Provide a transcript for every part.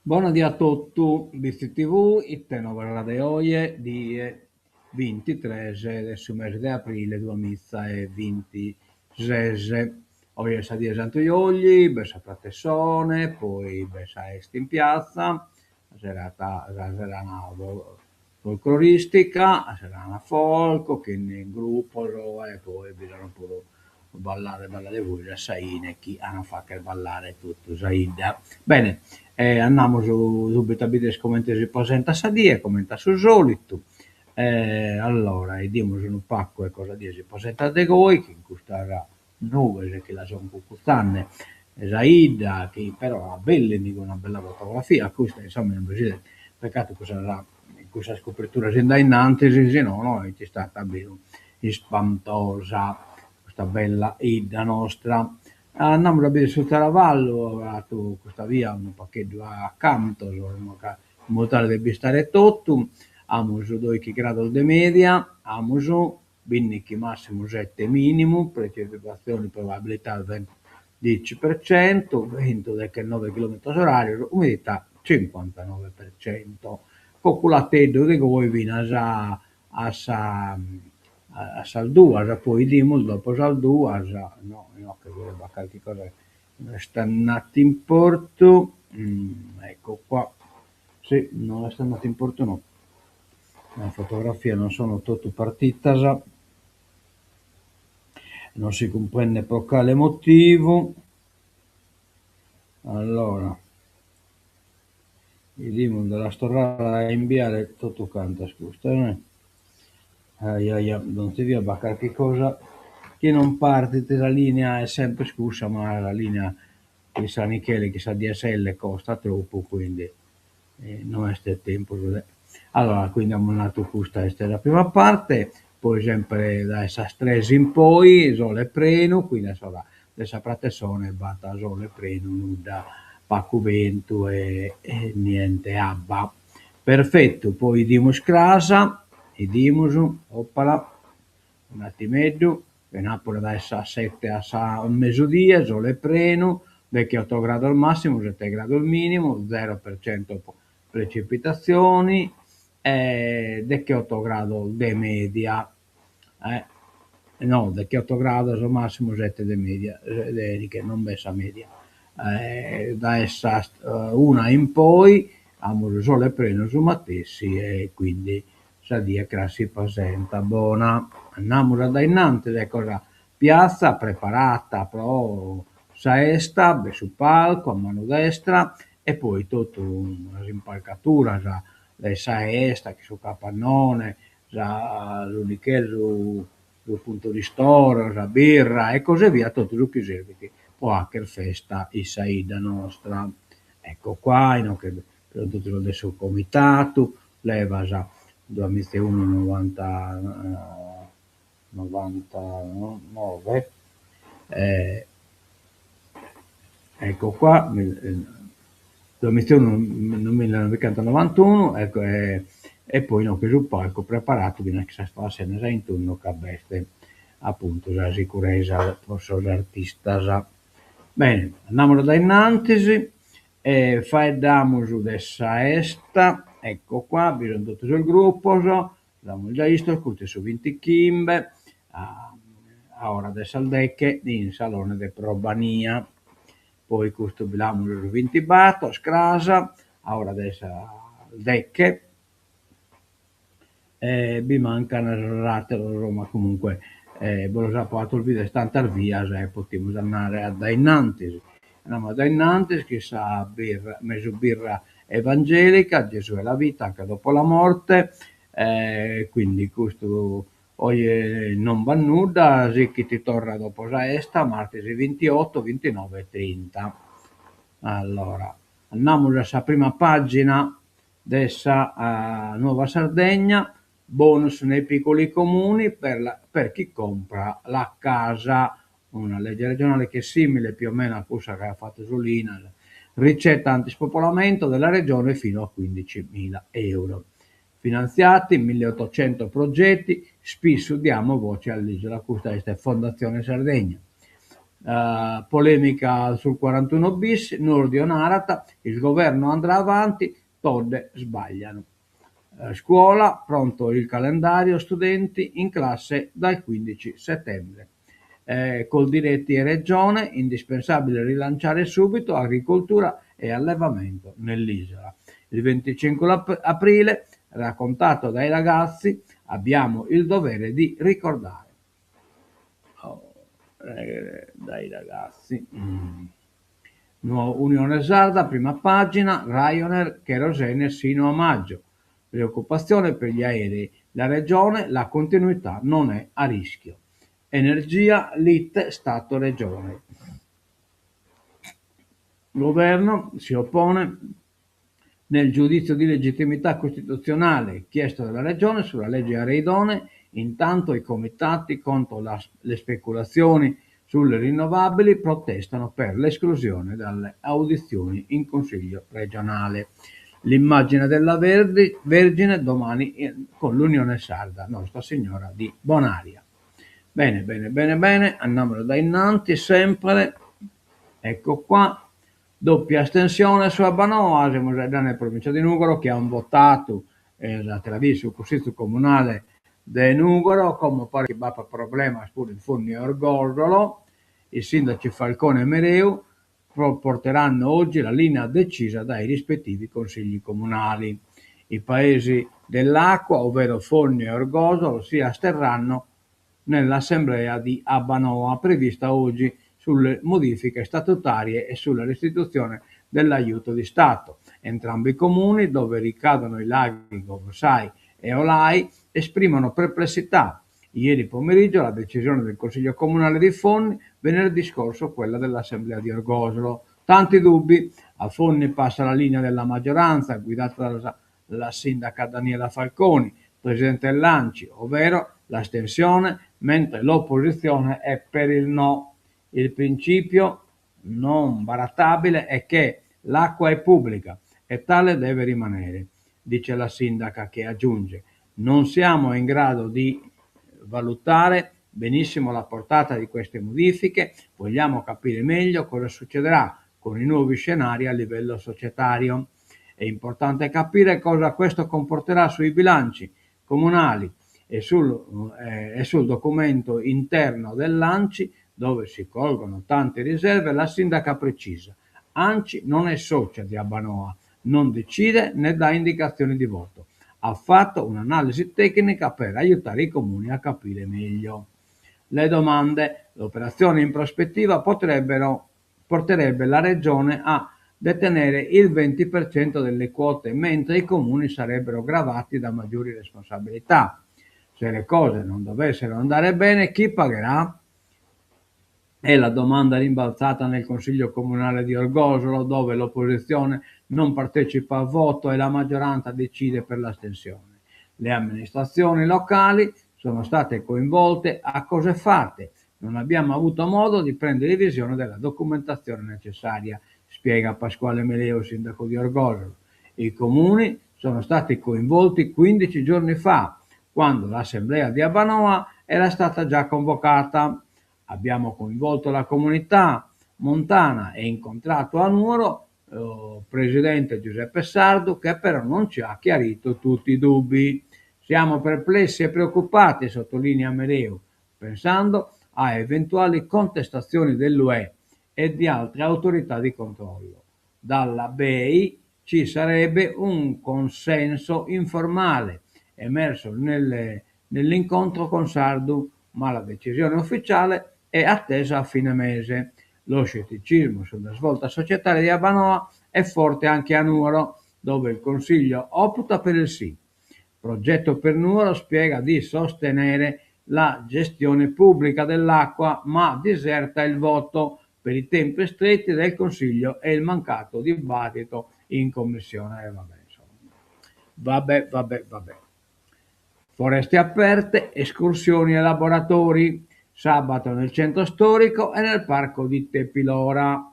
Bona die a totu, BTV, ite novas de oje, die bintitres de su mese de abrile duamiza e bintises. Oje est sa die 'e Santu Jolli, b'est sa pratessone, poi b'est sa 'esta in piazza, serata sa serana folcloristica, serana folk chin gruppos e poi bi sono puru ballare ballade vois a sa 'ine chi an a fagher ballare totu sa 'idda. Bene, andamus subitu a bider comente si presentat sa die, comente a su solitu, allora 'idimus unu pagu ecco sa die si presentat de goi, chin custas nughes chi la sun cucuzande sa 'idda chi però abbellit una bella fotografia custa insomma non bi siet, peccatu cussas cussas coperturas in dae innantis, si nono 'it istada abberu ispantosa custa bella 'idda nostra. Andamus a bider su traballu, atu custa via unu pagheddu a cantos, in modu tale de bistare totu, amus doichi grados de media, amus bindichi massimu sette minimu, precipitazioni probabilità 10%, bentu dechenoe chilometros orarios, umidità 59%. Coculateddu de goi finas a sa a sas duas, poi 'idimus dopo sas duas, no inoghe puru b'at carchi cosa chi no est andata in portu, ecco qua, si no est andata in portu no, la fotografia non sono totu partitas, non si cumprendet pro cale motivu, allora 'idimus de las torrare a imbiare totu cantas custas eh, ahi ahi donzi via b'at carchi cosa chi non partit, sa linea est sempre cussa ma sa linea chin sa Nicchele chin sa DSL costat tropu quindi no est tempus de. Allora quindi amus nadu custa est sa prima parte, poi sempre dae sas tres in poi sole prenu, quindi a s'ora de sa pratessone b'at sole prenu, nudda, pagu bentu e niente abba. Perfettu, poi 'idimus cras, 'idimus, oppala, un'attimeddu, chenapura dae sas sette a sa mesudie, sole prenu, decheotto grados massimu, sette grados minimu, zero per cento precipitazioni e decheotto grados de media, no decheotto grados massimu sette de media, non b'est sa media. Dae sas una in poi amus sole prenu su matessi e quindi sa die cras si presentat bona. Andamus a dae innantis, ecco sa piazza preparata pro sa 'esta, b'est su palcu a manu destra e poi totu sas impalcaturas de sa 'esta, chin su capannone, sa su nicheddu, su puntu ristoro, sa birra e così via, totu su chi servit pro 'acher festa in sa 'idda nostra. Ecco qua, inoghe bi sun totu sos de su comitatu, levas duamiza e unu novanta novantanove, ecco qua, duamiza e unu millenovechentonovantunu, ecco e poi inoghe su palcu preparadu finas chin sas persianas a intunnu ca b'est appuntu sa sicuresa pro sos artistas. Bene, andamus a dae innantis e faeddamus de sa 'esta, ecco qua, bi sun totu sos gruppos, l'amus già 'istos, custu est su bintichimbe, a ora de sas deche in Salone de Probania. Poi custu bi l'amus su bintibattor, cras, a ora de sas deche, e bi mancan sos atteros, ma comunque bos los apo 'atos bider tantas bias e potimus andare a dae innantis. Andamus a dae innantis chin sa birra, mesu birra evangelica, Gesù è la vita anche dopo la morte, quindi custu oje non b'at nudda, sichit torra dopo sa 'esta, martis bintiotto, bintinove e trinta. Allora, andamus a sa prima pagina de sa Nuova Sardegna, bonus nei piccoli comuni per la per chi compra la casa, una legge regionale che è simile più o meno a cussa chi at fatu Solinas, ricetta antispopolamento della regione fino a 15.000 euro. Finanziati 1800 progetti, spissu diamo voce all'isola, custa est Fondazione Sardegna. Polèmica sul 41 bis, Nordio narat, il governo andrà avanti, Todde sbagliano. Scuola, pronto il calendario studenti in classe dal 15 settembre. Coldiretti e Regione, indispensabile rilanciare subito agricoltura e allevamento nell'isola. Il 25 aprile, raccontato dai ragazzi, abbiamo il dovere di ricordare. Oh, eh, dai ragazzi. Mm. Unione Sarda, prima pagina, Ryanair, cherosene sino a maggio. Preoccupazione per gli aerei. La regione, la continuità non è a rischio. Energia, lite Stato-Regione. Governo si oppone nel giudizio di legittimità costituzionale chiesto dalla Regione sulla legge aree idonee, intanto i comitati contro la, le speculazioni sulle rinnovabili protestano per l'esclusione dalle audizioni in Consiglio regionale. L'immagine della Verdi, Vergine domani eh, con l'Unione Sarda, Nostra Signora di Bonaria. Bene, bene, bene, bene, andiamo da innanti sempre. Ecco qua, Doppia astensione su Abbanoa, semus in provincia di Nùgoro, chi an votadu s'àtera die su Cussizu Comunale de Nùgoro, como paret chi b'apat problemas puru in Fonni e Orgòsolo, i sindaci Falcone e Mereu porteranno oggi la linea decisa dai rispettivi consigli comunali. I paesi dell'acqua, ovvero Fonni e Orgòsolo, si asterranno nell'assemblea di Abbanoa prevista oggi sulle modifiche statutarie e sulla restituzione dell'aiuto di Stato. Entrambi i comuni, dove ricadono i laghi Govosai e Olai, esprimono perplessità. Ieri pomeriggio la decisione del Consiglio Comunale di Fonni, venerdì scorso quella dell'Assemblea di Orgosolo. Tanti dubbi. A Fonni passa la linea della maggioranza, guidata dalla, dalla sindaca Daniela Falconi, presidente dell'ANCI, ovvero l'astensione, mentre l'opposizione è per il no. Il principio non barattabile è che l'acqua è pubblica e tale deve rimanere, dice la sindaca che aggiunge non siamo in grado di valutare benissimo la portata di queste modifiche, vogliamo capire meglio cosa succederà con i nuovi scenari a livello societario. È importante capire cosa questo comporterà sui bilanci comunali e sul, eh, e sul documento interno dell'ANCI dove si colgono tante riserve, la sindaca precisa. ANCI non è socia di Abbanoa, non decide né dà indicazioni di voto. Ha fatto un'analisi tecnica per aiutare i comuni a capire meglio. Le domande, l'operazione in prospettiva potrebbero, porterebbe la regione a detenere il 20% delle quote, mentre i comuni sarebbero gravati da maggiori responsabilità. Se le cose non dovessero andare bene, chi pagherà? È la domanda rimbalzata nel Consiglio comunale di Orgosolo, dove l'opposizione non partecipa al voto e la maggioranza decide per l'astensione. Le amministrazioni locali sono state coinvolte a cose fatte. Non abbiamo avuto modo di prendere visione della documentazione necessaria, spiega Pasquale Meleo, sindaco di Orgosolo. I comuni sono stati coinvolti 15 giorni fa, quando l'assemblea di Abbanoa era stata già convocata. Abbiamo coinvolto la comunità montana e incontrato a Nuoro eh, presidente Giuseppe Sardo che però non ci ha chiarito tutti i dubbi. Siamo perplessi e preoccupati, sottolinea Mereu, pensando a eventuali contestazioni dell'UE e di altre autorità di controllo. Dalla BEI ci sarebbe un consenso informale emerso nelle, nell'incontro con Sardu, ma la decisione ufficiale è attesa a fine mese. Lo scetticismo sulla svolta societaria di Abbanoa è forte anche a Nuoro, dove il Consiglio opta per il sì. Progetto per Nuoro spiega di sostenere la gestione pubblica dell'acqua, ma diserta il voto per i tempi stretti del Consiglio e il mancato dibattito in commissione. Eh, vabbè, insomma. Vabbè, vabbè, vabbè. Foreste aperte, escursioni e laboratori. Sabato nel centro storico e nel parco di Tepilora.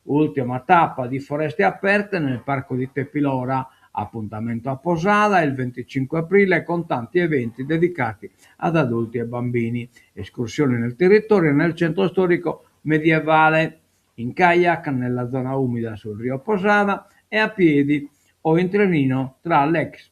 Ultima tappa di Foreste aperte nel parco di Tepilora. Appuntamento a Posada il 25 aprile con tanti eventi dedicati ad adulti e bambini. Escursioni nel territorio e nel centro storico medievale, in kayak nella zona umida sul Rio Posada e a piedi o in trenino tra l'ex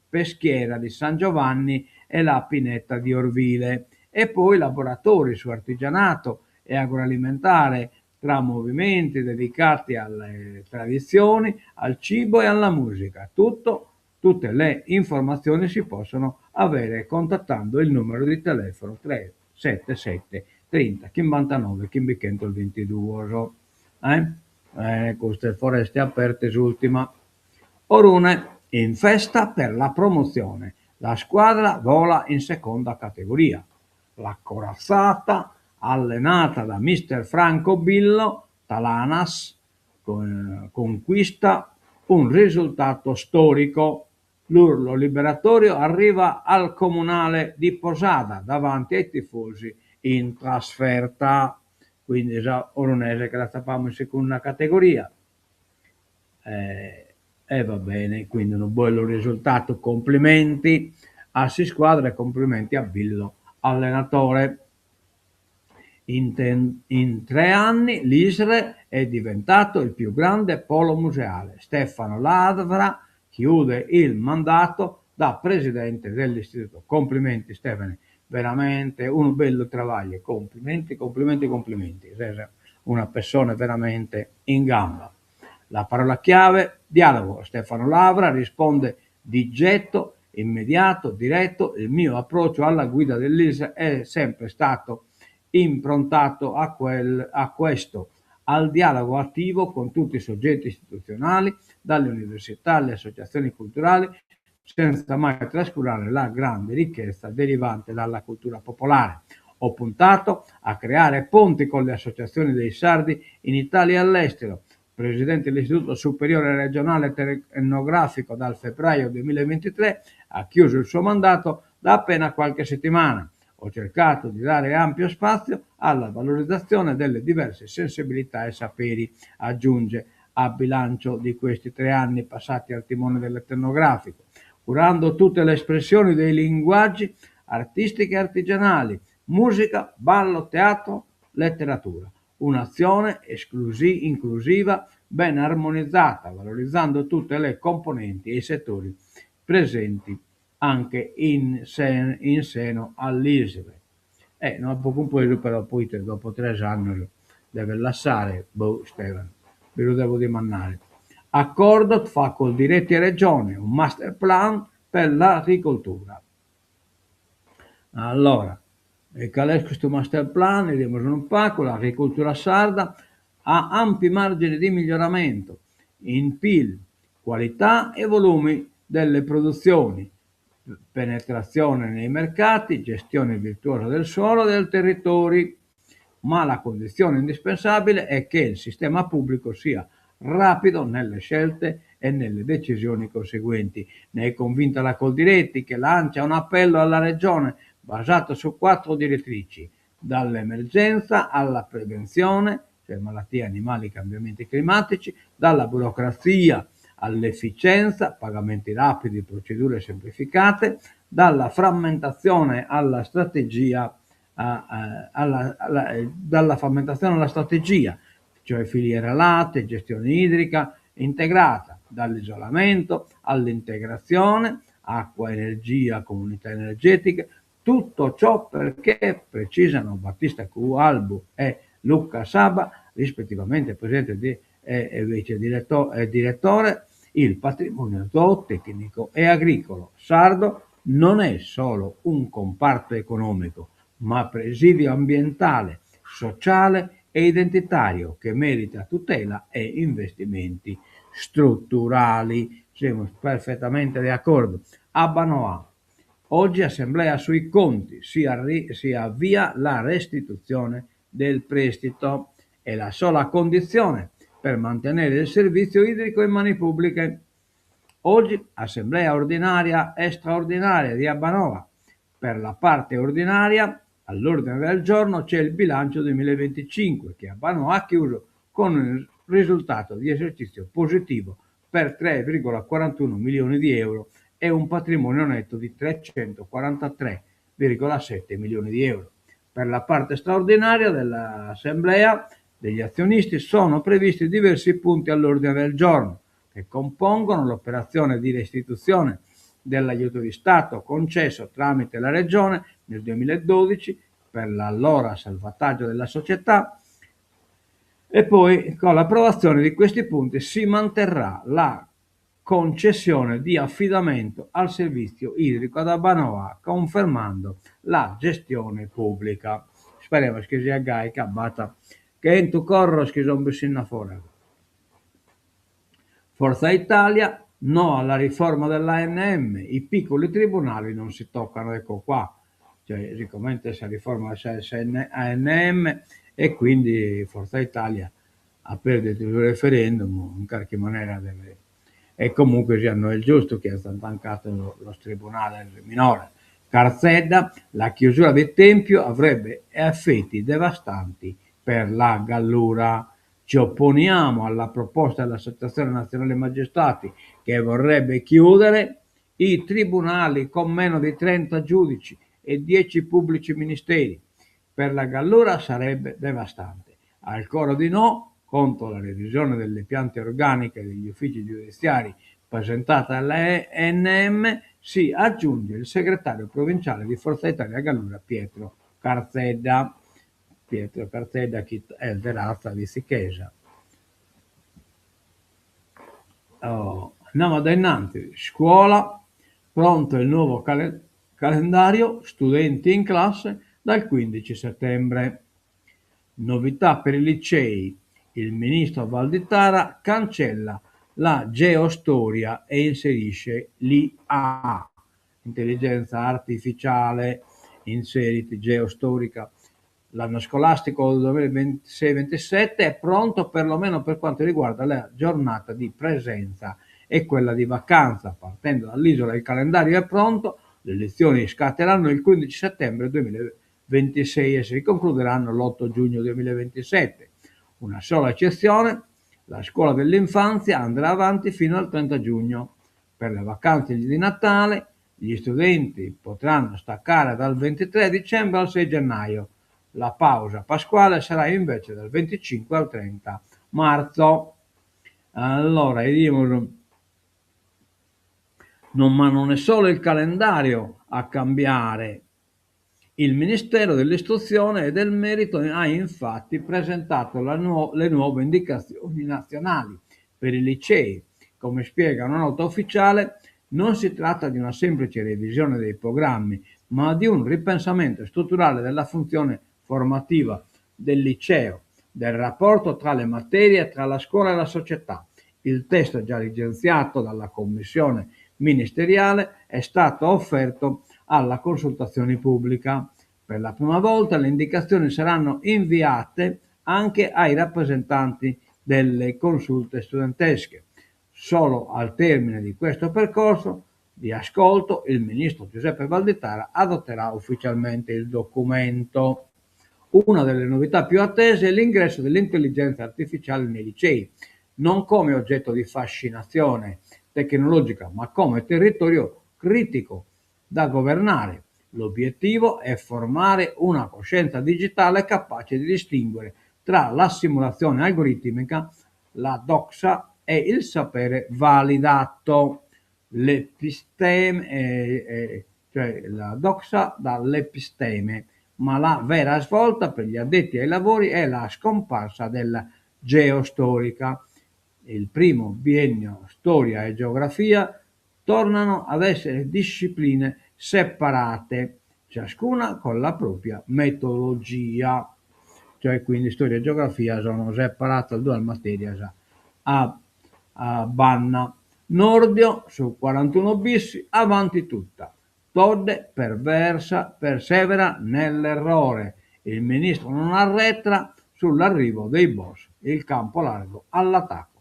peschiera di San Giovanni e la pineta di Orvile. E poi laboratori su artigianato e agroalimentare tra movimenti dedicati alle tradizioni, al cibo e alla musica. Tutto, tutte le informazioni si possono avere contattando il numero di telefono 377 30 59 522. Eh? Eh, queste foreste aperte s'ultima. Orune, in festa per la promozione. La squadra vola in seconda categoria. La corazzata, allenata da mister Franco Billo, Talanas, conquista un risultato storico. L'urlo liberatorio arriva al comunale di Posada davanti ai tifosi in trasferta. Quindi sa Orunese che la zapamus in seconda categoria. Eh, e va bene, quindi unu bellu risultadu, complimenti a s'iscuadra e complimenti a Billo allenatore. In, ten, in tre anni l'ISRE è diventato il più grande polo museale. Stefano Lavra chiude il mandato da presidente dell'istituto. Complimenti Stefano, veramente un bellu trabagliu. Complimenti, complimenti, complimenti. Ses una pessone veramente in gamba. La parola chiave, dialogo. Stefano Lavra risponde di getto, immediato, diretto. Il mio approccio alla guida dell'ISRE è sempre stato improntato a, quel, a questo, al dialogo attivo con tutti i soggetti istituzionali, dalle università alle associazioni culturali, senza mai trascurare la grande ricchezza derivante dalla cultura popolare. Ho puntato a creare ponti con le associazioni dei sardi in Italia e all'estero. Presidente dell'Istituto Superiore Regionale Etnografico dal febbraio 2023, ha chiuso il suo mandato da appena qualche settimana. Ho cercato di dare ampio spazio alla valorizzazione delle diverse sensibilità e saperi, aggiunge a bilancio di questi tre anni passati al timone dell'etnografico, curando tutte le espressioni dei linguaggi artistiche e artigianali, musica, ballo, teatro, letteratura. Un'azione esclusi- inclusiva, ben armonizzata, valorizzando tutte le componenti e i settori presenti anche in, sen, in seno all'ISRE. Eh, no apo cumpresu però poite dopo tres annos devet lassare, boh Stefano, bi lu devo dimandare. Accordo tra Coldiretti e Regione, un master plan per l'agricoltura. Allora, e cale est custu master plan? Bidimus unu pagu, l'agricoltura sarda ha ampi margini di miglioramento in PIL, qualità e volumi delle produzioni, penetrazione nei mercati, gestione virtuosa del suolo e del territori, ma la condizione indispensabile è che il sistema pubblico sia rapido nelle scelte e nelle decisioni conseguenti. Ne è convinta la Coldiretti che lancia un appello alla Regione basato su quattro direttrici, dall'emergenza alla prevenzione, cioè malattie animali, cambiamenti climatici, dalla burocrazia all'efficienza, pagamenti rapidi, procedure semplificate, dalla frammentazione alla strategia, alla, alla, dalla frammentazione alla strategia, cioè filiera latte, gestione idrica integrata, dall'isolamento all'integrazione, acqua, energia, comunità energetiche, tutto ciò perché, precisano Battista Cualbu e Luca Saba, rispettivamente presidente di, e, e vice direttore, e direttore, il patrimonio zootecnico e agricolo sardo non è solo un comparto economico, ma presidio ambientale, sociale e identitario che merita tutela e investimenti strutturali. Siamo perfettamente de acordo. Abbanoa. Oggi assemblea sui conti, si, arri- si avvia la restituzione del prestito. È la sola condizione per mantenere il servizio idrico in mani pubbliche. Oggi assemblea ordinaria e straordinaria di Abbanoa. Per la parte ordinaria, all'ordine del giorno c'è il bilancio 2025 che Abbanoa ha chiuso con un risultato di esercizio positivo per 3,41 milioni di euro e un patrimonio netto di 343,7 milioni di euro. Per la parte straordinaria dell'assemblea degli azionisti sono previsti diversi punti all'ordine del giorno che compongono l'operazione di restituzione dell'aiuto di Stato concesso tramite la Regione nel 2012 per l'allora salvataggio della società e poi con l'approvazione di questi punti si manterrà la concessione di affidamento al servizio idrico ad Abbanoa confermando la gestione pubblica. Speremus chi siat gai ca b'at chentu corros chi sunt bessende a foras. Forza Italia, no alla riforma dell'ANM, i piccoli tribunali non si toccano, ecco qua, cioè sicomente sa riforma de sa ANM e quindi Forza Italia at perdidu su referendum, in carchi manera deve e comunque siat no est giustu chi 'enzant tancados sos tribunales minores. Carzedda, la chiusura di Tempio avrebbe effetti devastanti per la Gallura. Ci opponiamo alla proposta dell'Associazione Nazionale Magistrati che vorrebbe chiudere i tribunali con meno di 30 giudici e 10 pubblici ministeri. Per la Gallura sarebbe devastante. Al coro di no contro la revisione delle piante organiche degli uffici giudiziari presentata dall'ANM si aggiunge il segretario provinciale di Forza Italia Gallura Pietro Carzedda. Pietro Carzedda chi est de ratza vitzichesa. Oh, andiamo addainanti. Scuola, pronto il nuovo calendario, studenti in classe dal 15 settembre. Novità per i licei, il ministro Valditara cancella la geostoria e inserisce l'IA, intelligenza artificiale, inseriti geostorica. L'anno scolastico 2026-27 è pronto perlomeno per quanto riguarda la giornata di presenza e quella di vacanza. Partendo dall'isola il calendario è pronto, le lezioni scatteranno il 15 settembre 2026 e si concluderanno l'8 giugno 2027. Una sola eccezione, la scuola dell'infanzia andrà avanti fino al 30 giugno. Per le vacanze di Natale gli studenti potranno staccare dal 23 dicembre al 6 gennaio. La pausa pasquale sarà invece dal 25 al 30 marzo. Allora, 'idimus, non, ma non è solo il calendario a cambiare. Il Ministero dell'Istruzione e del Merito ha infatti presentato la nuo le nuove indicazioni nazionali per i licei. Come spiega una nota ufficiale, non si tratta di una semplice revisione dei programmi, ma di un ripensamento strutturale della funzione formativa del liceo, del rapporto tra le materie, tra la scuola e la società. Il testo già licenziato dalla Commissione ministeriale è stato offerto alla consultazione pubblica. Per la prima volta le indicazioni saranno inviate anche ai rappresentanti delle consulte studentesche. Solo al termine di questo percorso di ascolto il ministro Giuseppe Valditara adotterà ufficialmente il documento. Una delle novità più attese è l'ingresso dell'intelligenza artificiale nei licei, non come oggetto di fascinazione tecnologica, ma come territorio critico da governare. L'obiettivo è formare una coscienza digitale capace di distinguere tra la simulazione algoritmica, la doxa e il sapere validato. L'episteme, cioè la doxa dall'episteme, ma la vera svolta per gli addetti ai lavori è la scomparsa della geostorica. Il primo biennio storia e geografia tornano ad essere discipline separate, ciascuna con la propria metodologia. Cioè quindi storia e geografia sono separate duas materias a, a banna. Nordio su 41 bis avanti tutta. Todde perversa, persevera nell'errore. Il ministro non arretra sull'arrivo dei boss. Il campo largo all'attacco.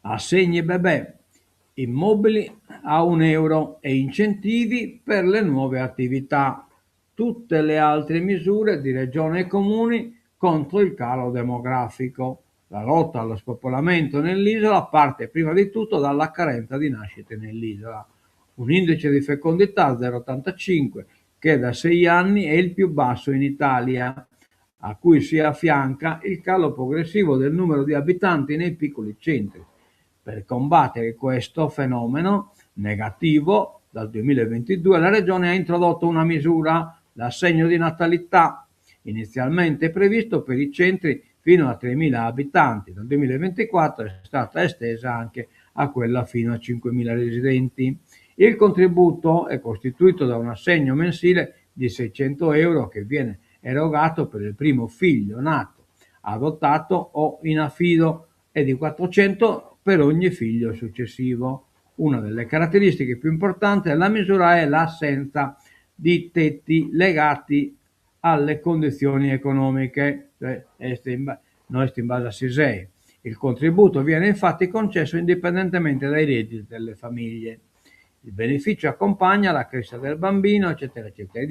Assegni bebè, immobili a un euro e incentivi per le nuove attività. Tutte le altre misure di regione e comuni contro il calo demografico. La lotta allo spopolamento nell'isola parte prima di tutto dalla carenza di nascite nell'isola. Un indice di fecondità 0,85 che da sei anni è il più basso in Italia, a cui si affianca il calo progressivo del numero di abitanti nei piccoli centri. Per combattere questo fenomeno negativo, dal 2022 la Regione ha introdotto una misura, l'assegno di natalità, inizialmente previsto per i centri fino a 3.000 abitanti. Dal 2024 è stata estesa anche a quella fino a 5.000 residenti. Il contributo è costituito da un assegno mensile di 600 euro che viene erogato per il primo figlio nato, adottato o in affido e di 400 per ogni figlio successivo. Una delle caratteristiche più importanti della misura è l'assenza di tetti legati alle condizioni economiche, cioè no est in base a s'ISEE. Il contributo viene infatti concesso indipendentemente dai redditi delle famiglie. Il beneficio accompagna la crescita del bambino, eccetera, eccetera.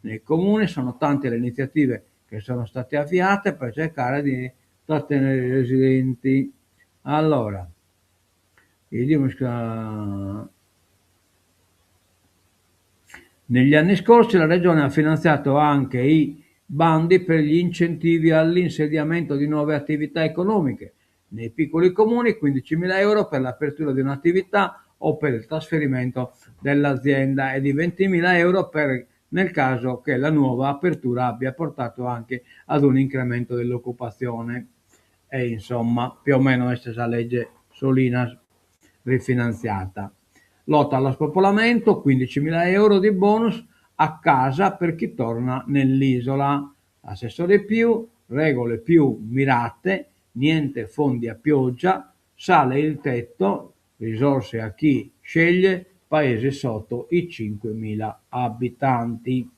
Nei comuni sono tante le iniziative che sono state avviate per cercare di trattenere i residenti. Allora, 'idimus ca negli anni scorsi la Regione ha finanziato anche i bandi per gli incentivi all'insediamento di nuove attività economiche. Nei piccoli comuni 15.000 euro per l'apertura di un'attività o per il trasferimento dell'azienda e di 20.000 euro per, nel caso che la nuova apertura abbia portato anche ad un incremento dell'occupazione. E insomma, più o meno est sa legge Solinas rifinanziata. Lotta allo spopolamento, 15.000 euro di bonus a casa per chi torna nell'isola. Assessore Piu, regole più mirate, niente fondi a pioggia, sale il tetto, risorse a chi sceglie paesi sotto i 5.000 abitanti.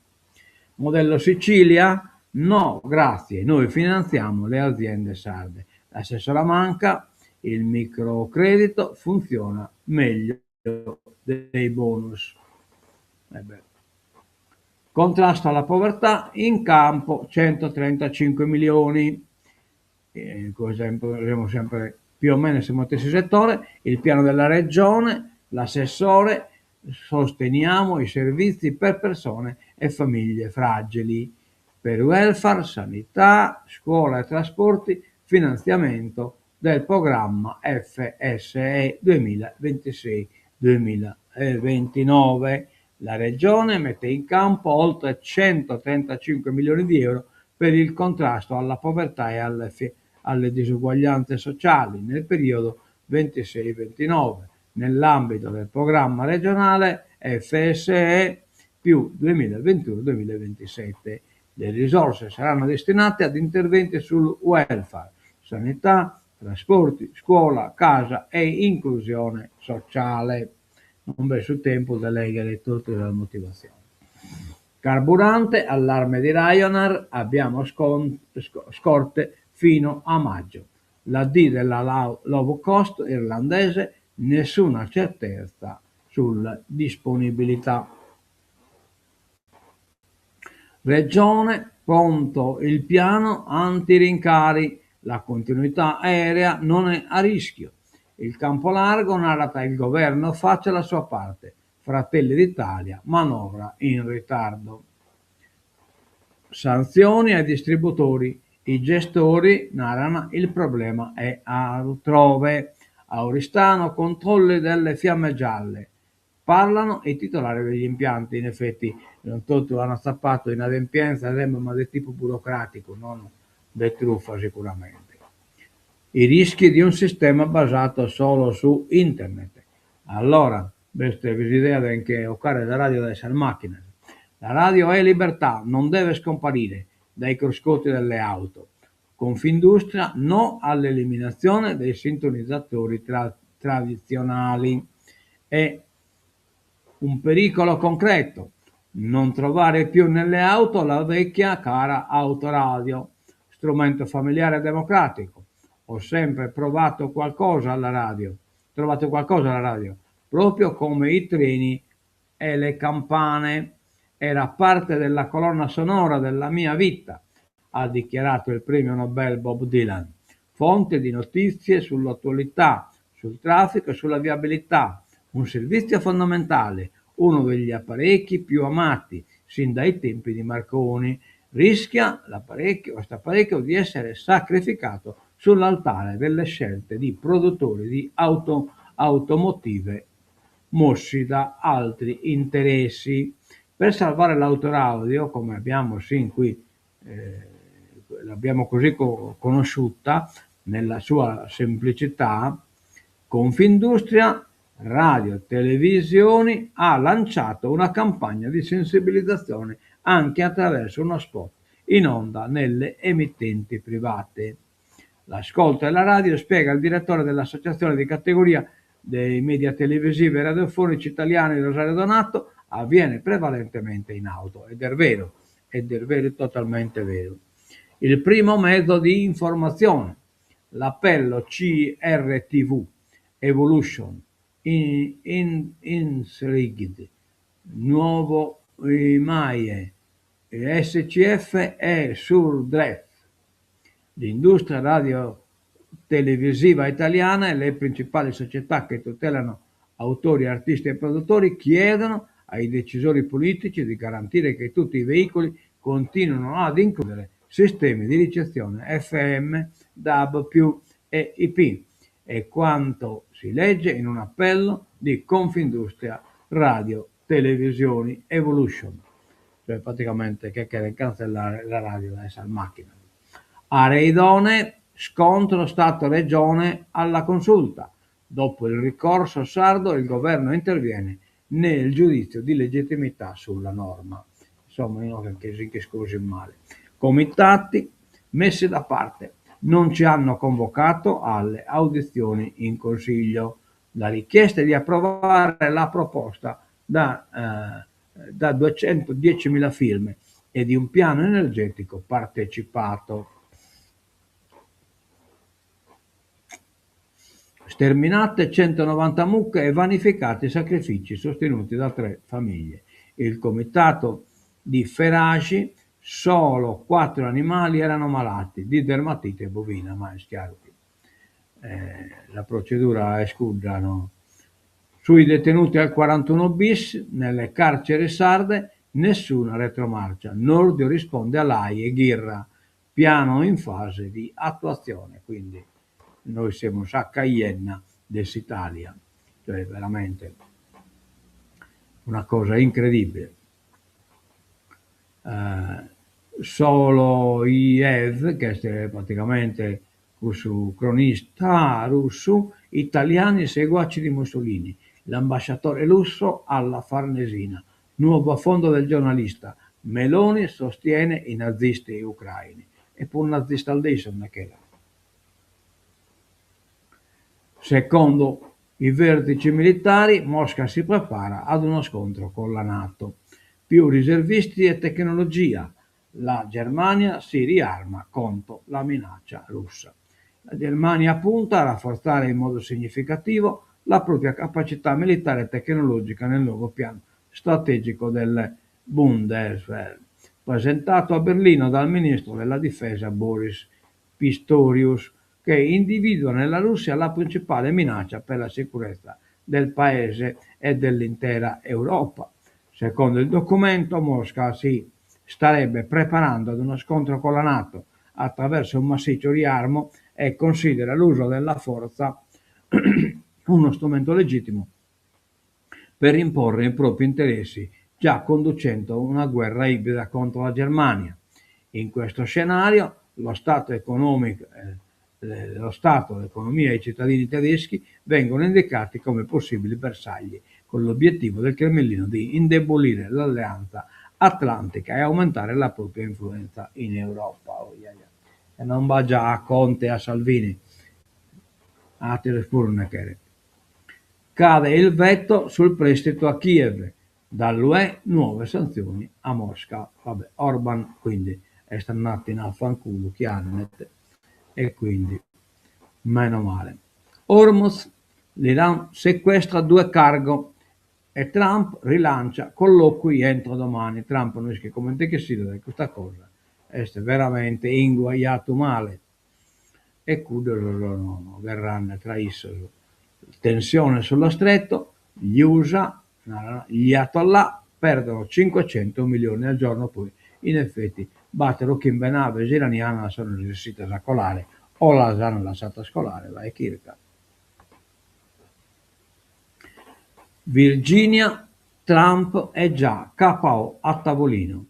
Modello Sicilia? No, grazie, noi finanziamo le aziende sarde. L'assessora Manca, il microcredito funziona meglio dei bonus. Eh beh. Contrasto alla povertà, in campo 135 milioni. Eh, siamo sempre più o meno siamo nello stesso settore, il piano della regione, l'assessore, sosteniamo i servizi per persone e famiglie fragili, per welfare, sanità, scuola e trasporti, finanziamento del programma FSE 2026-2029. La regione mette in campo oltre 135 milioni di euro per il contrasto alla povertà e alle, alle disuguaglianze sociali nel periodo 26-29 nell'ambito del programma regionale FSE più 2021-2027. Le risorse saranno destinate ad interventi sul welfare, sanità, trasporti, scuola, casa e inclusione sociale. Non b'est su tempus de lèghere totu sas motivatziones. Carburante, allarme di Ryanair, abbiamo scorte fino a maggio. La D della low cost irlandese, nessuna certezza sulla disponibilità. Regione, pronto il piano anti-rincari, la continuità aerea non è a rischio. Il campo largo narat il governo faccia la sua parte. Fratelli d'Italia, manovra in ritardo. Sanzioni ai distributori. I gestori naran il problema è altrove. A Oristano controlli delle fiamme gialle. Parlano i titolari degli impianti. In effetti non totu ant atzapadu inadempienza ma de tipu burocraticu, non de trufa sicuramente. I rischi di un sistema basato solo su internet. Allora, b'est s'idea de nche 'ocare sa radio dae sas macchinas. La radio è libertà, non deve scomparire dai cruscotti delle auto. Confindustria no all'eliminazione dei sintonizzatori tradizionali. È un pericolo concreto non trovare più nelle auto la vecchia cara autoradio, strumento familiare e democratico. Ho sempre provato qualcosa alla radio, trovato qualcosa alla radio, proprio come i treni e le campane. Era parte della colonna sonora della mia vita, ha dichiarato il premio Nobel Bob Dylan. Fonte di notizie sull'attualità, sul traffico e sulla viabilità. Un servizio fondamentale, uno degli apparecchi più amati. sin dai tempi di Marconi. Rischia l'apparecchio, questo apparecchio di essere sacrificato sull'altare delle scelte di produttori di auto, automotive mossi da altri interessi. Per salvare l'autoradio, come abbiamo sin qui, eh, l'abbiamo così co conosciuta, nella sua semplicità, Confindustria Radio Televisioni ha lanciato una campagna di sensibilizzazione anche attraverso uno spot in onda nelle emittenti private. L'ascolto della radio, spiega il direttore dell'associazione di categoria dei media televisivi e radiofonici italiani Rosario Donato, avviene prevalentemente in auto. Ed è vero, ed è vero, totalmente vero. Il primo mezzo di informazione, l'appello CRTV Evolution, in, in, Insrigid, Nuovo IMAIE, SCF e Surdref. L'industria radio-televisiva italiana e le principali società che tutelano autori, artisti e produttori chiedono ai decisori politici di garantire che tutti i veicoli continuino ad includere sistemi di ricezione FM, DAB+, e IP. È quanto si legge in un appello di Confindustria Radio Televisioni Evolution, cioè praticamente che cherent cantzellare la radio dae sas macchinas. Aree idonee, scontro Stato-Regione alla Consulta. Dopo il ricorso sardo il governo interviene nel giudizio di legittimità sulla norma. Insomma, inoghe nche si nch'iscosit male. Comitati messi da parte. Non ci hanno convocato alle audizioni in Consiglio. La richiesta è di approvare la proposta da, eh, da 210.000 firme e di un piano energetico partecipato. Sterminate 190 mucche e vanificati i sacrifici sostenuti da tre famiglie. Il comitato di Feraxi, solo quattro animali erano malati di dermatite bovina, ma est chiaru chi eh, la procedura est cudda, no? Sui detenuti al 41 bis nelle carceri sarde nessuna retromarcia. Nordio risponde a Lai e Ghirra, piano in fase di attuazione, quindi noi semus sa Caienna de s'Italia, cioè veramente una cosa incredibile. Eh, Solovyov, che est praticamente cussu cronista russu, italiani seguaci di Mussolini, l'ambasciatore russo alla Farnesina, nuovo affondo del giornalista, Meloni sostiene i nazisti ucraini. E prus nazista de issos no ch'at. Secondo i vertici militari, Mosca si prepara ad uno scontro con la Nato. Più riservisti e tecnologia. La Germania si riarma contro la minaccia russa. La Germania punta a rafforzare in modo significativo la propria capacità militare e tecnologica nel nuovo piano strategico del Bundeswehr, presentato a Berlino dal ministro della difesa Boris Pistorius, che individua nella Russia la principale minaccia per la sicurezza del paese e dell'intera Europa. Secondo il documento, Mosca si starebbe preparando ad uno scontro con la Nato attraverso un massiccio riarmo e considera l'uso della forza uno strumento legittimo per imporre i propri interessi, già conducendo una guerra ibrida contro la Germania. In questo scenario lo Stato economico, eh, lo Stato, l'economia e i cittadini tedeschi vengono indicati come possibili bersagli, con l'obiettivo del Cremlino di indebolire l'alleanza atlantica e aumentare la propria influenza in Europa. Oh, yeah, yeah. E non b'at già a Conte e a Salvini, àteros puru nde cheret. Cade il veto sul prestito a Kiev, dall'UE nuove sanzioni a Mosca. Vabbè, Orban quindi est andadu in afanculu chi andet e quindi meno male. Hormuz, l'Iran sequestra due cargo e Trump rilancia colloqui entro domani. Trump no ischit comente ch'essire dae custa cosa, est veramente inguaiadu male. E cuddos sono gherrende tra issos. Tensione sullo stretto, gli USA, naran, gli Ayatollah. Perdono 500 milioni al giorno, poi in effetti batter o chimbe naves iranianas sono resessidas a colare o las an lassadas colare, bae chirca. Virginia, Trump è già KO a tavolino.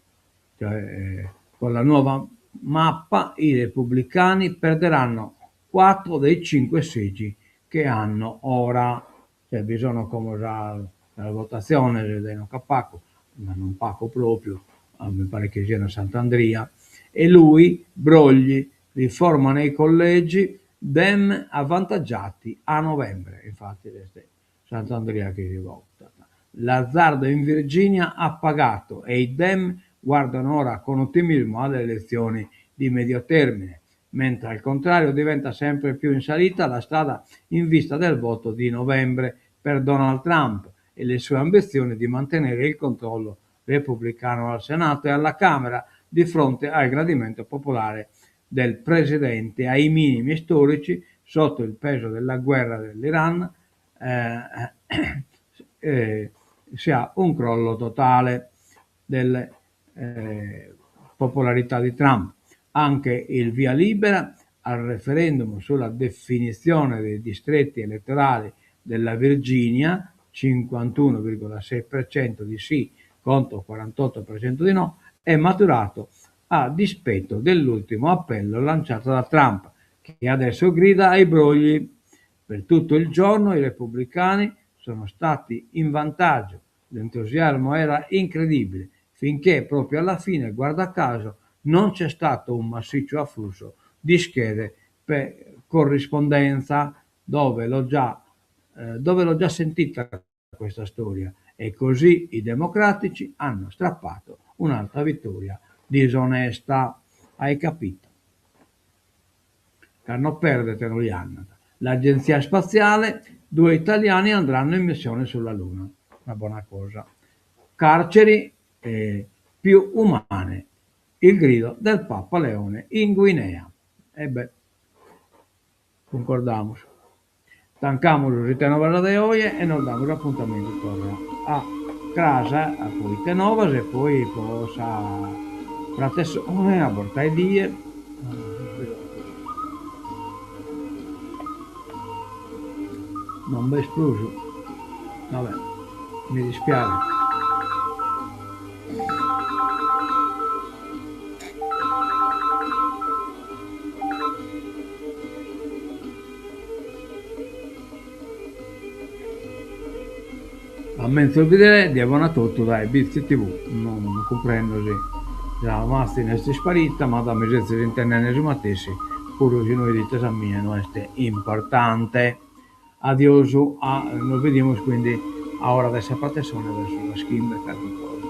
Cioè, con la nuova mappa i repubblicani perderanno 4 dei 5 seggi che hanno ora. Cioè, bi sono como sas votatziones de no pacu, ma non pacu propriu, mi paret chi siat a Sant'Andria, e lui, brogli, riforma nei collegi, Dem avvantaggiati a novembre. Infatti est Sant'Andria chi si votat. L'azzardo in Virginia ha pagato e i Dem guardano ora con ottimismo alle elezioni di medio termine, mentre al contrario diventa sempre più in salita la strada in vista del voto di novembre per Donald Trump e le sue ambizioni di mantenere il controllo repubblicano al Senato e alla Camera di fronte al gradimento popolare del presidente ai minimi storici sotto il peso della guerra dell'Iran eh, si ha un crollo totale delle eh, popolarità di Trump. Anche il via libera al referendum sulla definizione dei distretti elettorali della Virginia, 51,6% di sì contro 48% di no, è maturato a dispetto dell'ultimo appello lanciato da Trump, che adesso grida ai brogli. Per tutto il giorno i repubblicani sono stati in vantaggio, l'entusiasmo era incredibile, finché proprio alla fine, guarda caso, non c'è stato un massiccio afflusso di schede per corrispondenza, dove l'ho già, eh, dove l'ho già sentita questa storia. E così i democratici hanno strappato un'altra vittoria disonesta. Hai capito? Ca no perdet no li andat. L'agenzia spaziale, due italiani andranno in missione sulla Luna. Una bona cosa. Carceri eh, più umane. Il grido del Papa Leone in Guinea. E beh, cuncordamus. Tancamus Ite Novas de oje e nos damus apuntamentu torra a cras po Ite Novas e poi po sa pratessone a borta 'e die. Non b'est prus. Vabbè, mi dispiaghet. A menzus bidere die bona a totu dae Bitzi TV. Non cumprendo si sa màtzina est isparita, ma da mi sezis intendende su matessi, puru si no 'idites a mie no est importante. Adiosu a nos bidimus quindi a ora de sa pratessone verso sas chimbe e carchi cosa.